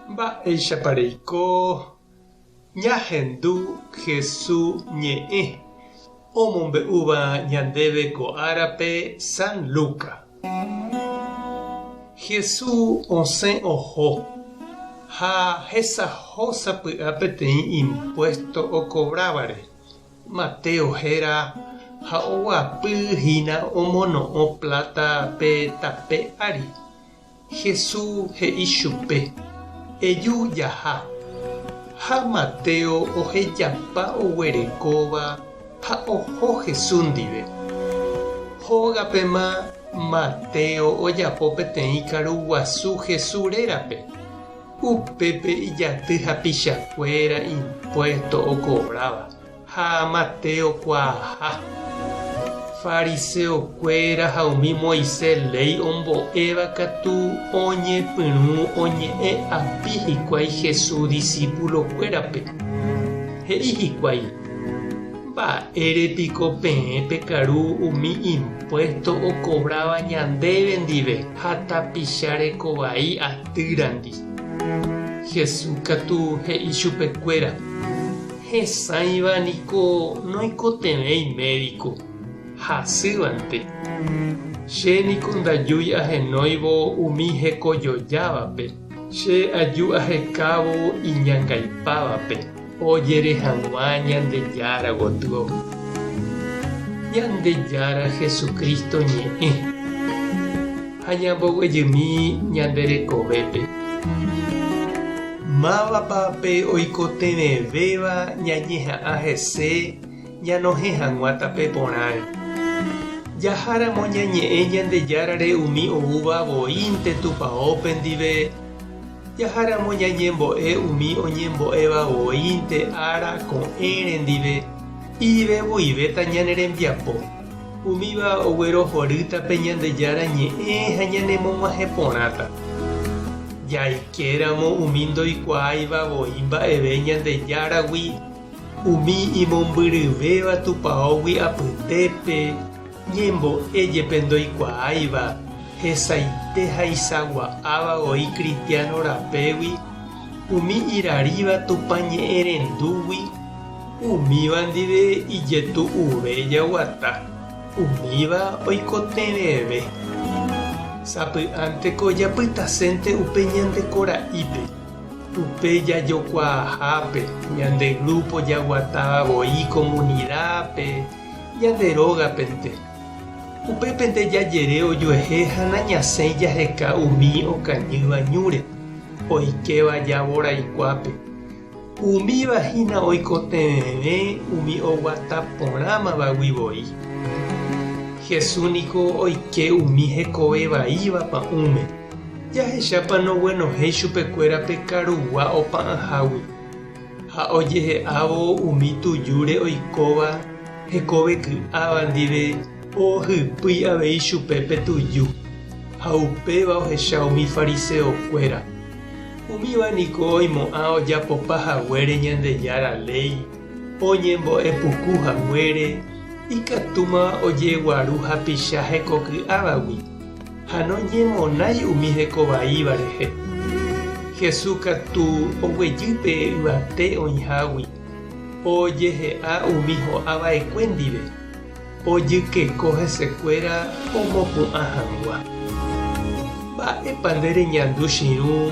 Mba'éichapa reiko ñahendu Hesu ñe'ẽ omombe'úva ñandéve ko árape San Luca. Hesu osẽ oho ha hesaho sapy'a peteĩ impuésto okovrávare. Mateo héra ha oguapy hína omono'õ pláta pe tape ári. Jesús he'i chupe, Eju jaha. Ha Mateo ohejapa oguerekóva ha oho Jesús ndive. Hógapema Mateo ojapo peteĩ karu guasu Jesús rérape. Upépe ijaty hapichakuéra impuésto okovráva. Ha Mateo kuaaha. Fariseokuéra ha umi Moisés léi ombo'éva katu oñepyrũ oñe'ẽ api hikuái Jesús disipulokuérape. He'i hikuái, Mba'ére piko peẽ pekaru umi impuésto okovráva ñandéve ndive ha tapicha rekovai atýrandi? Jesús katu he'i chupekuéra, Hesãiva niko noikotevẽi médiko, hasývante. Che niko ndajúi ahenóivo umi hekojojávape, che aju ahekávo iñangaipávape ojere hag̃ua Ñandejára gotyo. Ñandejára Jesucristo ñe'ẽ ha ñamboguejymi ñande rekovépe. Mávapa pe oikotevẽvéva ñañeha'ã hese ñanohẽ hag̃ua tape porãre? Jaháramo ñañe'ẽ Ñandejárare umi oúva voínte tupaópe ndive, jaháramo ñañembo'e umi oñembo'éva voínte ára ko'ẽre ndive, ivevuivéta ñane rembiapo. Umíva oguerohorýta pe Ñandejára ñe'ẽ ha ñanemog̃uahẽ porãta. Jaikéramo umi ndoikuaáiva voi mba'eve Ñandejáragui, umi imombyryvéva tupaógui apytépe, ñembo'e jepe ndoikuaáiva, hesaite ha isagua'áva voi kristiáno rapégui, umi iraríva Tupã ñe'ẽ rendúgui, Umíva ndive ijetu'uve jaguata, umíva oikotevẽve. Sapy'ánteko japytasénte upe ñande kora'ípe, upe jajokuaahápe, ñande grúpo jaguatáva voi komunidápe, ñande rógapente. Upépente jajere ojuehe ha nañasẽi jaheka umi okañýva ñúre, oikéva javoraikuápe. Umíva hína oikotevẽve umi oguata porãmavagui voi. Jesús niko oike umi hekove vaíva pa'ũme, jahechápa noguenohẽi chupekuéra pe karugua opa'ãhágui. Ha ojehe'ávo umi tujúre oikóva hekove ky'áva ndive ohypýi avei chupe pe tuju, ha upéva ohecha umi fariseokuéra. Umíva niko oimo'ã ojapopa haguére Ñandejára léi, oñembo'e puku haguére, ikatúma ojeguaru hapicha hekoky'ávagui, ha noñemonái umi hekovaíva rehe. Jesús katu oguejy pe yvate oĩhágui, ojehe'a umi ho'a va'ekue ndive, ojykeko hesekuéra omopu'ã hag̃ua. Mba'épa nde reñandu che irũ,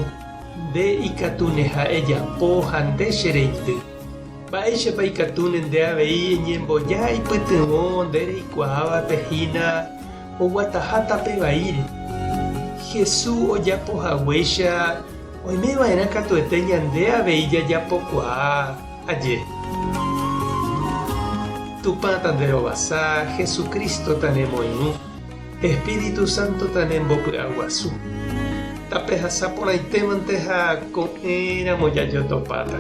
nde ikatuneha ejapo ha nde che reindy? Mba'éichapa ikatúne nde avei eñemboja eipytyvõ nde reikuaávape hína oguataha tape vaíre? Jesús ojapo haguéicha oime va'erã katuete ñande avei jajapokuaa. Aje. Tupã tanderovasa, Jesucristo tanemoirũ, Espíritu Santo tanembopy'aguasu. Tapehasa porãitémante ha ko'ẽramo jajotopáta.